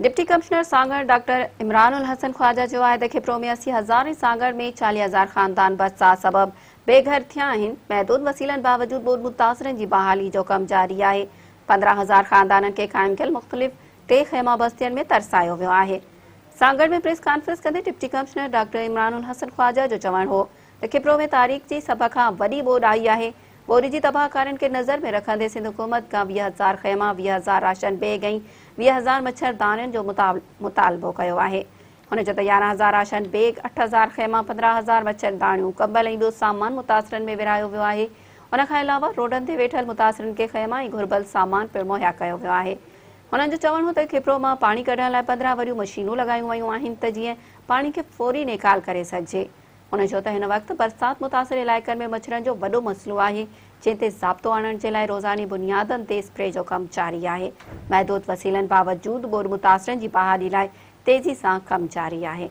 Deputy commissioner Sanghar doctor Imran ul Hassan Khawaja چيو آهي ته کپرو ۾ 80 هزار ۽ سانگهڙ ۾ 40 هزار خاندان برسات سبب بي گهر ٿيا آهن، محدود وسيلن باوجود ٻوڏ متاثرن جي بحالي جو ڪم جاري آهي، 15 هزار خاندانن کي قائم ڪيل مختلف ٽي خيما بستين ۾ ترسايو ويو آهي. سانگهڙ ۾ پريس ڪانفرنس ڪندي deputy commissioner doctor Imran ul Hassan Khawaja جو چوڻ هو ته کپرو ۾ تاريخ جي سڀ کان وڏي ٻوڏ آئي آهي، ٻوڏ جي تباهڪارين کي نظر ۾ رکندي سنڌ حڪومت کان 20 هزار خيما، 20 هزار راشن بيگ ۽ 20 هزار مڇر دانين جو مطالبو ڪيو آهي. هن چيو ته 11 هزار راشن بيگ، اٺ هزار خيما، 15 هزار مڇر داڻيون، ڪمبل ۽ ٻيو سامان متاثرن ۾ ورهايو ويو آهي. ان کان علاوه روڊن تي ويٺل متاثرن کي خيما ۽ گهربل سامان پڻ مهيا ڪيو ويو آهي. هنن جو چوڻ هو ته کپرو مان پاڻي ڪڍڻ لاء 15 وڏيون مشينون لڳايون ويون آهن ته جيئن پاڻي کي فوري نيڪال ڪري سگهجي. هن چيو ته هن وقت برسات متاثر علائقن ۾ مڇرن جو وڏو مسئلو آهي، جنهن تي ضابطو آڻڻ جي لاء روزاني بنيادن تي اسپري جو ڪم جاري آهي، محدود وسيلن باوجود ٻوڏ متاثرن جي بحالي لاء تيزي سان ڪم جاري آهي.